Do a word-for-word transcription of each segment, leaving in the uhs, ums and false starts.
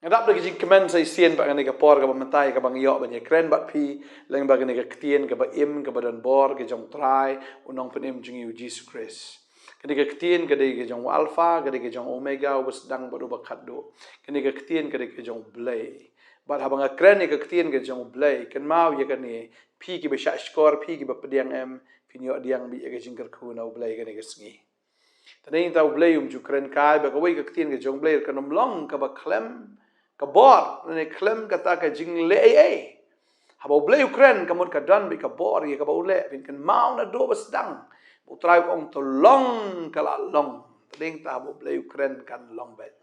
Nga dap da ka jingkmen sa shisien bad kane ka por kaba mynta kaba nga ïoh ban ïakren bad phi lyngba kane ka ktien kaba im kaba don bor ka jong U Trai, U Nongpynim jong ngi U Jisu Khrist. Kane ka ktien ka dei ka jong U Alpha, ka dei ka jong U Omega, uba sdang bad uba khatduh. Kane ka ktien ka dei ka jong U Blei. Bad haba nga kren ïa ka ktien ka jong U Blei, kynmaw ïa kane, phi kiba shahshkor, phi kiba pdiang em, phin ïoh pdiang beit ïa ka jingkyrkhu na U Blei kane ka sngi. Tang nangta U Blei um ju kren kai ba kawei ka ktien ka jong U Blei kan ym long kaba khlem ka bor, ne khlem kata ka jingleh ei ei. Haba U Blei u kren, ka mut ka don beit ka bor ïa kaba u leh. Phin kynmaw naduh ba sdang ba U Trai u ong to long, ka la long. Tang nangta haba U Blei u kren kan long beit.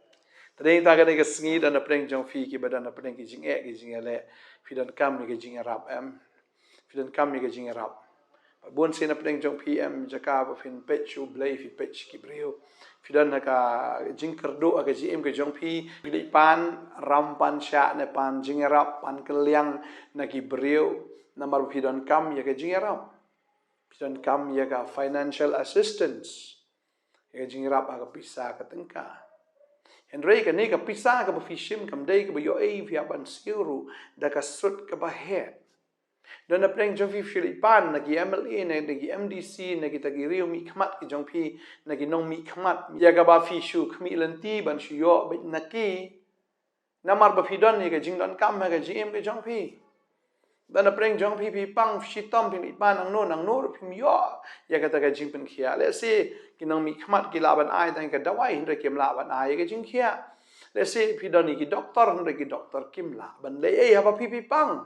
Tang nangta kane ka sngi don napdeng jong phi kiba don napdeng ki jingeh ki jingïaleh, phi donkam ïa ka jingïarap em? Phi donkam ïa ka jingïarap? Bad bun sien napdeng jong phi em jaka ba phin peit sha U Blei, phi peit sha ki briew. Phi don ha ka jingkyrduh ha ka jingim ka jong phi, phi leit pan ram pan shah ne pan jingïarap, pan kylliang na ki briew. Namar ba phi donkam ïa ka jingïarap. Phi donkam ïa ka financial assistance, ïa ka jingïarap ha ka pisa ka tyngka. Hynrei kane ka pisa kaba phi shim kam dei kaba ïoh ei phi hap ban siew ruh da ka sut kaba heh. Don napdeng jong phi phi leit pan na ki M L A, na ki M D C, na kita ki riew mihkhmat ki jong phi, na ki nongmihkhmat, ïa kaba phi shu khmih lynti ban shu ïoh beit na ki. Namar ba phi don ïa ka jingdonkam ha ka jingim ka jong phi. Don napdeng jong phi, phi pang, phi shitom, phi leit pan nangno nangno ruh phim ïoh ïa kata ka jingpynkhiah. Lehse ki nongmihkhmat ki lah ban ai tang ka dawai, hynrei kim lah ban ai ïa ka jingkhiah. Lehse phi don ïa ki doktor, hynrei ki doktor kim lah ban leh ei haba phi phi pang.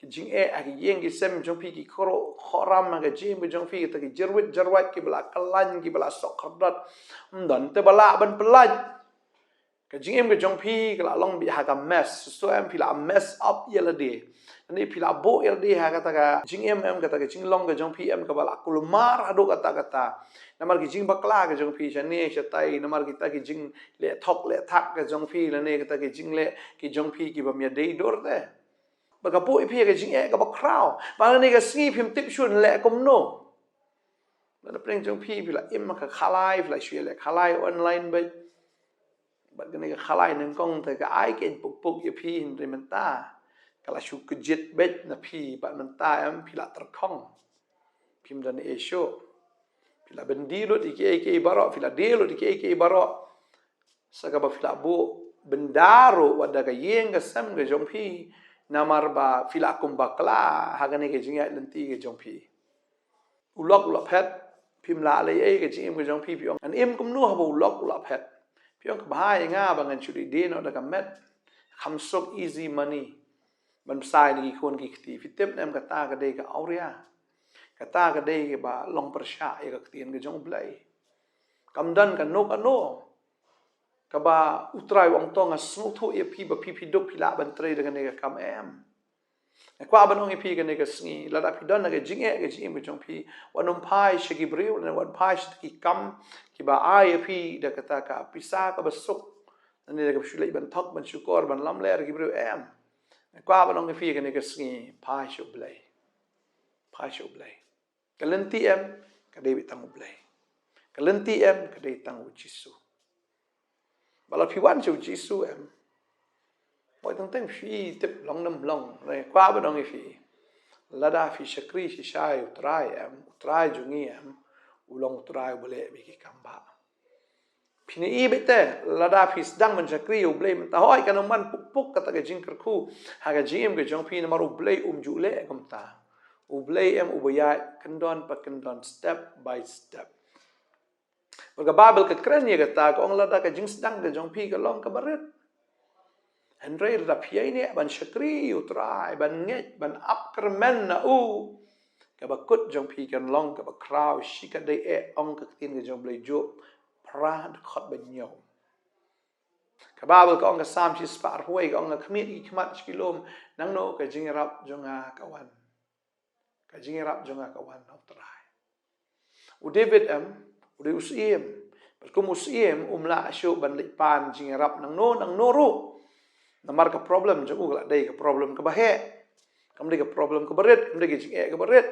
Ki jingeh ha ki ïing ki sem jong phi, ki kro khoram ha ka jingim ka jong phi, kita ki jyrwit jyrwait kiba la khlaiñ, kiba la sok khyrdot, ym don te ba lah ban pynlait. Ka jingim ka jong phi ka la long beit ha ka mess. Shisha em, phi la mess up ïa lade. Lane phi la buh ïa lade ha kata ka jingim em, kata ka jinglong ka jong phi em, kaba la kulmar haduh katta katta. Namar ki jingbakla ka jong phi shane shatai, namar kita ki jingleh thok leh thak ka jong phi, lane kita ki jingleh ki jong phi kibym ïadei dur te. Ba ka buh ïa phi ha ka jingeh kaba khraw. Ba lane ka sngi phim tip shuh leh kumno. Ba napdeng jong phi, phi la im ha ka khalai, phi la shu ïaleh khalai online beit. Bad kane ka khalai nyngkong te ka ai keiñ puk puk ïa phi, hynrei mynta ka la shu kjit beit na phi, bad mynta em phi la tyrkhong. Phim don ei shuh. Phi la byndi lut ïa kiei kiei baroh, phi la die lut ïa kiei kiei baroh. Sa kaba phi la buh bynda ruh wat da ka ïing ka sem ka jong phi, namar ba phi la kum bakla ha kane ka jingïaid lynti ka jong phi. U lok u la phet, phim lah leh ei ka jingim ka jong phi, phi ong ngan im kumno haba u lok u la phet. Phi ong ka bha ïa nga ba ngan shu leit die noh da ka met. Kham suk, easy money. Ban bsa ïa ki khun ki kti. Phi tip ne em, kata ka dei ka awria. Kata ka dei kaba long pyrshah ïa ka ktien ka jong U Blei. Kam don kano kano kaba U Trai u ong to nga sngewthuh ïa phi ba phi phi duk phi lah ban trei da kane ka kam em. Nga kwah ban ong ïa phi kane ka sngi, lada phi don ha ka jingeh ka jingim ka jong phi, wat nym phai sha ki briew, lane wat phai sha ki kam kiba ai ïa phi da kata ka pisa kaba suk, lane da kaba shu leit ban thok ban shukor ban lamler ki briew em. Nga kwah ban ong ïa phi kane ka sngi, phai sha U Blei. Phai sha U Blei. Ka lynti em, ka dei beit tang U Blei. Ka lynti em, ka dei tang U Jisu. Ba lada phi wan sha U Jisu em, mo teng teng phi tip long ne ym long, nga kwah ban ong ïa phi. Lada phi shakri shisha ïa U Trai em, U Trai jong ngi em, u long U Trai uba leh beit ki kam bah. Phin ïohi beit te, lada phi sdang ban shakri ïa U Blei mynta, hooid kan ym wan puk puk kata ka jingkyrkhu ha ka jingim ka jong phi, namar U Blei um ju leh kumta. U Blei em uba ïaid kyndon pa kyndon, step by step. Bad ka Baibl ka kren ïa kata, ka ong lada ka jingsdang ka jong phi ka long kaba rit, hynrei lada phi ïaineh ban shakri ïa U Trai, ban ngeit, ban ap kyrmen na u, kaba kut jong phi kan long kaba khraw shikatdei eh, ong ka ktien ka jong U Blei, Job phra dkhot ba hynñiew. Ka Baibl ka ong, ka Salm shispah arphew wei ka ong, nga khmied ïa ki khmat sha ki lum, nangno ka jingïarap jong nga ka wan. Ka jingïarap jong nga ka wan na U Trai. U David em, u dei u syiem. Bad kum u syiem um lah shuh ban leit pan jingïarap nangno nangno ruh. Namar ka problem jong u ka la dei ka problem kaba heh. Kam dei ka problem kaba rit, kam dei ka jingeh kaba rit.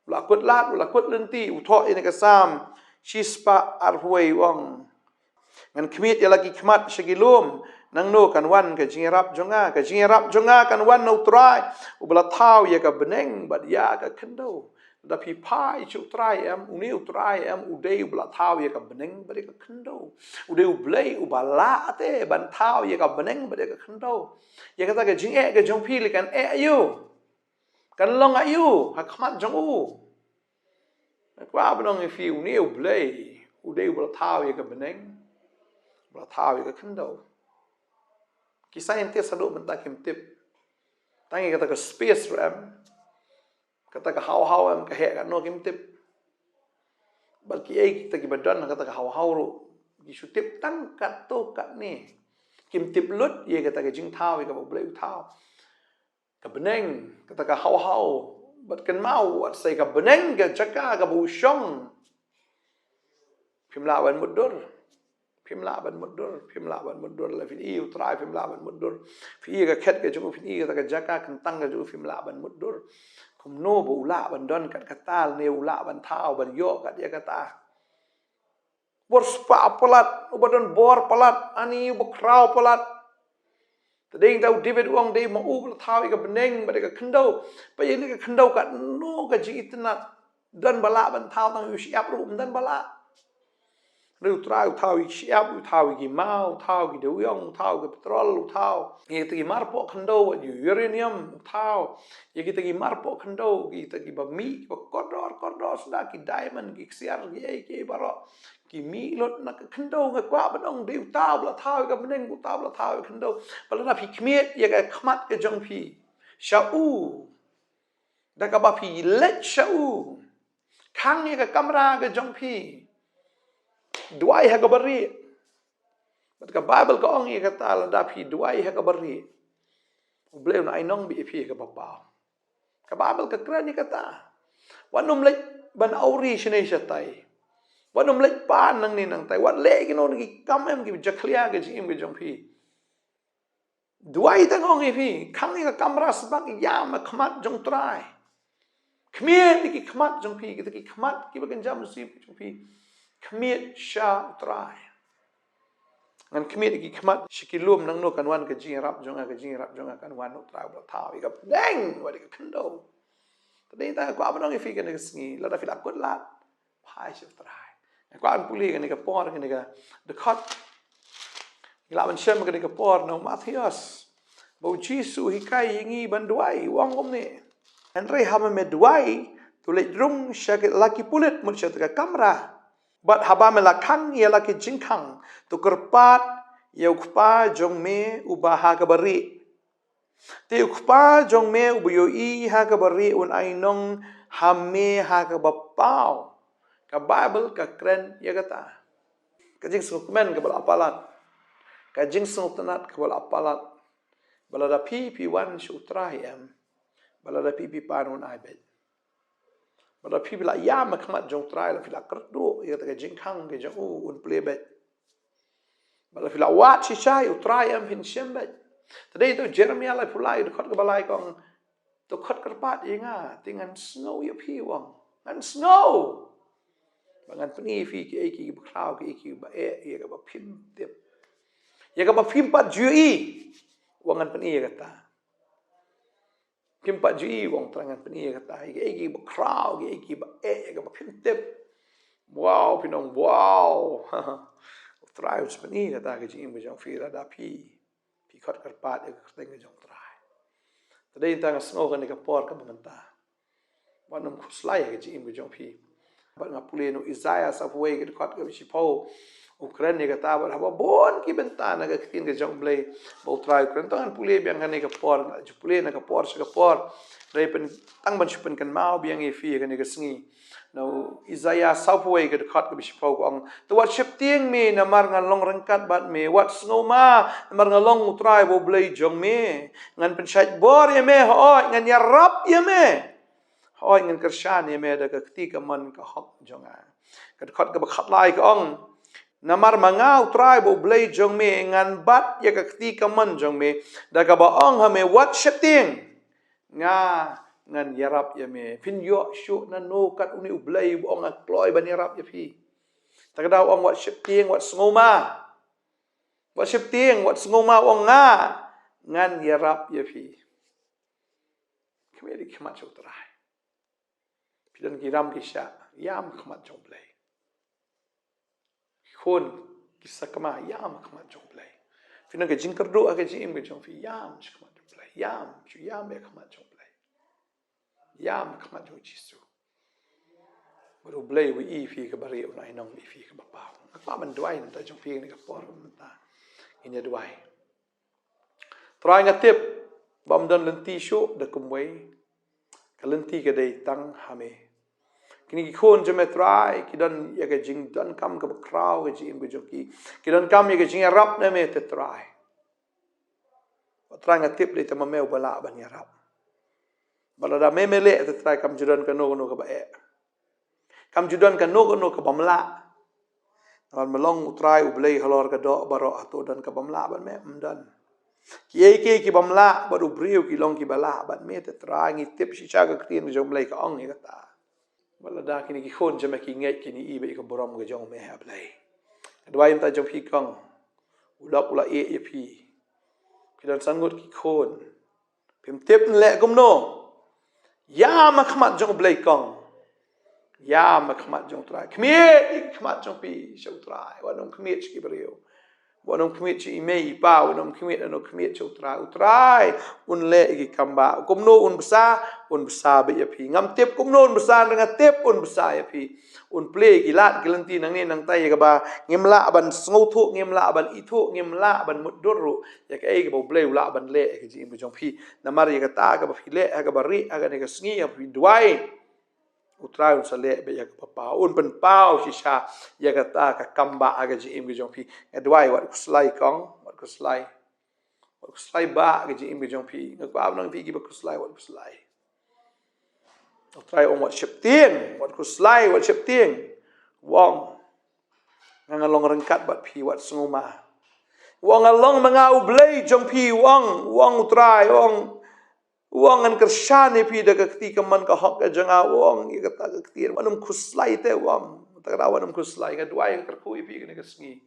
U la kut lad, u la kut lynti, u thoh ïa kane ka Salm shispah arphew wei, u ong, ngan khmied ïa la ki khmat sha ki lum, Nangno kan wan ka jingïarap jong nga? Ka jingïarap jong nga kan wan na U Trai, uba la thaw ïa ka bneng bad ïa ka khyndew. Lada phi phai sha U Trai em, une U Trai em, u dei uba la thaw ïa ka bneng bad ïa ka khyndew. U dei U Blei uba lah te ban thaw ïa ka bneng bad ïa ka khyndew. Ïa kata ka jingeh ka jong phi lei kan eh ïa u? Kan long ïa u ha khmat jong u? Nga kwah ban ong ïa phi, une U Blei u dei uba la thaw ïa ka bneng, uba la thaw ïa ka khyndew. Ki scientist haduh mynta kim tip. Tang ïa kata ka space ruh em, kata ka haw haw em, ka heh katno kim tip. Bad kiei kita kiba don ha kata ka haw haw ruh ki shu tip tang katto katne. Kim tip lut ïa kata ka jingthaw ïa kaba U Blei u thaw. Ka bneng, kata ka haw haw. Bad kynmaw, wat sei ka bneng ka jaka kaba u shong. Phim lah ban mutdur. Phim lah ban mutdur. Phim lah ban mutdur. Lada phin ïohi U Trai phim lah ban mutdur. Phin ïohi ka khet ka jong u, phin ïohi kata ka jaka kyntang ka jong u, phim lah ban mutdur. Kumno ba u lah ban don kat kata, lane u lah ban thaw, ban ïoh kat ïa kata. Bor spah palat, uba don bor palat, ani uba khraw palat. Te dei nangta u David u ong, dei ma u ba la thaw ïa ka bneng bad ïa ka khyndew. Ba ïa kane ka khyndew katno ka jingitynnad. Don ba lah ban thaw tang ïa u shyiap ruh ym don ba lah. Hynrei U Trai u thaw ïa ki shyiap, u thaw ïa ki maw, u thaw ïa ki dewïong, u thaw ïa ki petrol, u thaw ïa kita ki marpoh khyndew, ïa u uranium, u thaw ïa kita ki marpoh khyndew, kita kiba mih, kiba kordor kordor, sdang ki diamond, ki ksiar, kiei kiei baroh. Ki mih lut na ka khyndew. Nga kwah ban ong, dei uta uba la thaw ïa ka bneng, uta uba la thaw ïa ka khyndew. Ba lada phi khmied ïa ka khmat ka jong phi sha u, da kaba phi leit sha u, khang ïa ka kamra ka jong phi, duwai ha kaba rieh. Bad ka Baibl ka ong ïa kata, lada phi duwai ha kaba rieh, U Blei un ai nongbit ïa phi ha kaba paw. Ka Baibl ka kren ïa kata. Wat nym leit ban awri shane shatai. Wat nym leit pan nangne nangtai. Wat leh kino kino ki kam em kiba jakhlia ka jingim ka jong phi. Duwai tang, ong ïa phi, khang ïa ka kamra sbak ïa ma khmat jong U Trai. Khmied ïa ki khmat jong phi, kita ki khmat kiba kynja mynsiem jong phi. Khmied sha U Trai. Ngan khmied ïa ki khmat sha ki lum, nangno kan wan ka jingïarap jong nga? Ka jingïarap jong nga kan wan na U Trai uba la thaw ïa ka bneng bad ïa ka khyndew. Te dei nangta nga kwah ban ong ïa phi kane ka sngi, lada phi la kut lad, phai sha U Trai. Nga kwah ban pule kane ka por, kane ka dkhot. Ngi lah ban shem kane ka por na u Mathaios, ba U Jisu u hikai ïa ngi ban duwai, u ong kumne: Hynrei haba me duwai, to leit rung sha la ki pulit mut sha kata ka kamra, bad haba me la khang ïa la ki jingkhang, to kyrpad ïa U Kpa jong me uba ha kaba rieh. Te U Kpa jong me uba ïohi ha kaba rieh un ai nong ha me ha kaba paw. Ka Baibl ka kren ïa kata. Ka jingsngewkmen kaba la palat, ka jingsngewtynnad kaba la palat, ba lada phi phi wan sha U Trai em, ba lada phi phi pan un ai beit. Ba lada phi phi la ïam ha khmat jong U Trai, lada phi la kyrduh ïa kata ka jingkhang ka jong u, un plie beit. Ba lada phi la wad shisha ïa U Trai em, phin shem beit. Te dei to Jeremaïah laiphew lai, dkhot kaba lai ka ong: To khot kyrpad ïa nga, te ngan sngew ïa phi, u ong. Ngan sngew. Ba ngan pyni ïa phi kiei kiei kiba khraw, kiei kiei kiba eh, ïa kaba phim tip, ïa kaba phim pat ju ïohi, u ong, ngan pyni ïa kata. Phim pat ju ïohi, u ong U Trai, ngan pyni ïa kata. Ïa kiei kiei kiba khraw, kiei kiei kiba eh, ïa kaba phim tip, wow, phin ong wow. U Trai un sa pyni ïa kata ha ka jingim ka jong phi lada phi phi khot kyrpad ïa ka kyrteng ka jong U Trai. Te dei nangta nga sngew kane ka por kaba mynta, wat nym khuslai ha ka jingim ka jong phi. Bad nga pule na u Isaiah sawphew wei ka dkhot kaba shiphew, u kren ïa kata. Bad haba bun ki bynta na ka ktien ka jong U Blei ba U Trai u kren. To ngan pule biang kane ka por, nga ju pule na ka por sha ka por. Hynrei pyn, tang ban shu pynkynmaw biang ïa phi ha kane ka sngi. Na u Isaiah sawphew wei ka dkhot kaba shiphew ka ong: To wat sheptieng me namar nga long ryngkat bad me, wat sngewma namar nga long U Trai uba U Blei jong me. Ngan pynshait bor ïa me, hooid ngan ïarap ïa me, hooid ngan kyrshan ïa me da ka kti kamon ka hok jong nga. Ka dkhot kaba khatlai ka ong: Namar ma nga U Trai uba U Blei jong me ngan bat ïa ka kti kamon jong me, da kaba ong ha me, wat sheptieng, nga ngan ïarap ïa me. Phin ïoh shuh nano kat une U Blei uba ong, nga kloi ban ïarap ïa phi? Ta ka daw ong wat sheptieng, wat sngewma. Wat sheptieng, wat sngewma, u ong nga, ngan ïarap ïa phi. Khmih da ki khmat sha U Trai. Phi don ki ram ki shah, ïam ha khmat jong U Blei. Ki khun ki sakma, ïam ha khmat jong U Blei. Phi don ka jingkyrduh ha ka jingim ka jong phi, ïam sha khmat jong U Blei. Ïam, shu ïam ha khmat jong U Blei. Ïam ha khmat jong U Jisu. Bad U Blei u ïohi ïa phi kaba rieh, un ai nong ïa phi kaba paw. Nga kwah ban duwai na ka bynta jong phi ha kane ka por mynta. Ngin ïa duwai. Trai, nga tip ba ym don lynti shuh da kumwei. Ka lynti ka dei tang ha me. Kine ki khun jong me Trai, ki don ïa ka jingdonkam kaba khraw ha ka jingim ka jong ki. Ki donkam ïa ka jingïarap na me te Trai. Wat Trai, nga tip dei tang ma me uba lah ban ïarap. Bad lada me me leh te Trai, kam ju don kano kano kaba eh. Kam ju don kano kano kaba ym lah. Namar me long U Trai U Blei halor ka doh baroh, hato don kaba ym lah bad me? Ym don. Kiei kiei kiba ym lah bad u briew ki long kiba lah bad me te Trai. Ngi tip shisha ka ktien ka jong U Blei ka ong ïa kata. Bad lada kine ki khun jong me ki ngeit, kin ïohi bad ïa ka burom ka jong me, A Blei. Nga duwai na ka bynta jong phi kong. U lok u la ïeh ïa phi. Phi don san ngut ki khun. Phim tip yn leh kumno. Ïam ha khmat jong U Blei kong. Ïam ha khmat jong U Trai. Khmih ïa ka khmat jong phi sha U Trai. Wat nym khmih sha ki briew. Wat nym khmih sha i mei i pa, wat nym khmih, wat nym khmih sha U Trai. U Trai un leh ïa ki kam ba. Kumno un bsa, un bsa beit ïa phi. Ngam tip kumno un bsa, nga tip un bsa ïa phi. Un plie ki lad ki lynti nangne nangtai ïa kaba ngim lah ban sngewthuh, ngim lah ban ithuh, ngim lah ban mutdur ruh ïa kaei kaba U Blei u lah ban leh ïa ka jingim ka jong phi. Namar ïa kata kaba phi leh ha kaba rieh ha kane ka sngi, ha ba phi duwai, U Trai un sa leh beit ïa kaba paw, un pynpaw shisha ïa kata ka kam ba ha ka jingim ka jong phi. Nga duwai wat khuslai kong, wat khuslai. Wat khuslai ba ha ka jingim ka jong phi. Nga kwah ban ong ïa phi kiba khuslai, wat khuslai. U Trai u ong wat sheptieng, wat khuslai, wat sheptieng. U ong, nga, ngan long ryngkat bad phi, wat sngewma. U ong, ngan long ma nga U Blei jong phi, u ong, u ong U Trai, u ong, u ong ngan kyrshan ïa phi da ka kti kamon ka hok ka jong nga, u ong ïa kata ka ktien, wat nym khuslai te, u ong. Kata ka daw wat nym khuslai, nga duwai, nga kyrkhu ïa phi kane ka sngi.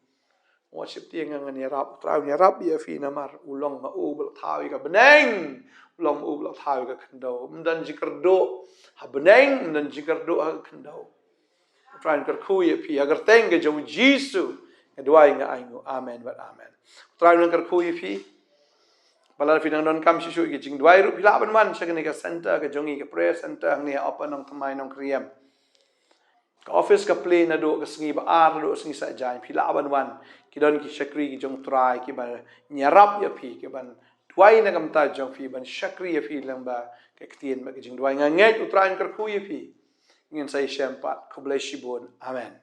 Wat sheptieng, nga, ngan ïarap, U Trai un ïarap ïa phi namar u long ma u ba la thaw ïa ka bneng, u long ma u ba la thaw ïa ka khyndew. Ym don jingkyrduh ha bneng, ym don jingkyrduh ha ka khyndew. U Trai un kyrkhu ïa phi ha ka kyrteng ka jong U Jisu. Nga duwai, nga ainguh. Amen bad amen. U Trai un kyrkhu ïa phi. Bad lada phi dang donkam shuh shuh ïa ki jingduwai ruh, phi lah ban wan sha kane ka center ka jong ngi, ka prayer center hangne ha Upper Nongthymmai, Nongkriem. Ka office ka plie naduh ka sngi ba ar haduh ka sngi Saitjaiñ, phi lah ban wan. Ki don ki shakri ki jong U Trai kiban ïarap ïa phi, kiban duwai na ka bynta jong phi, ban shakri ïa phi lyngba ka ktien bad ka jingduwai. Nga ngeit U Trai un kyrkhu ïa phi. Ngin sa ïashem pat. Khublei shibun. Amen.